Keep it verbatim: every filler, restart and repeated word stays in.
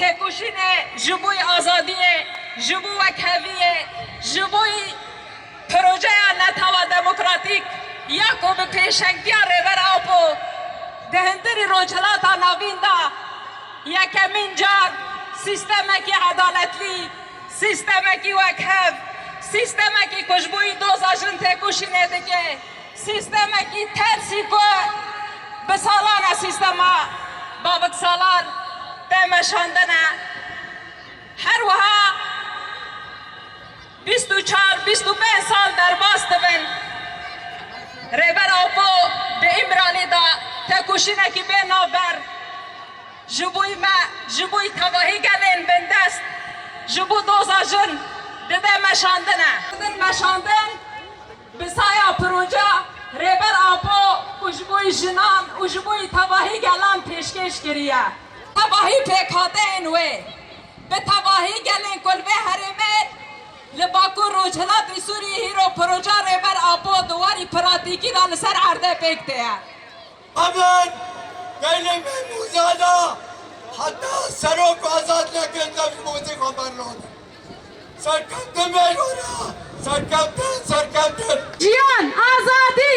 Têkoşînê ji bo azadiyê, ji bo wekheviyê, ji bo projeya netewa demokratîk ya ku bi pêşengtiya Rêber Apo di hundirî Rojhilata Navîn de yekemîn car sîstemekî edaletlî, sîstemekî wekhev, sîstemekî ku ji bo doza jin têkoşînê dike, sîstemekî tersî ku bi salan e sîstema Bavik Salar tê meşandin e. Her wiha bîst û çar, bîst û pênc sal derbas dibin. Rêber Apo di Îmralî de têkoşînekî bê navber ji bo me, ji bo tevahî gelên bindest, ji bo doza jin dide meşandine. Didin meşandin, bi saya proja Rêber Apo ku ji bo jinan û ji bo tevahî gelan pêşkêş kiriye. Tevahî pêkhateyên wê, bi tevahî gelên ku li vê herêmê li Bakur Rojhilatê Sûriyê hîro proja Rêber Apo di warî pratîkî de li ser erdê pêk tê ye. Hemen gelê Memûzada heta serok azad nekin, ev ji bo wî xwe bernadin. Serkeftin bêjora, serkeftin, serkeftin. Jiyan, azadî,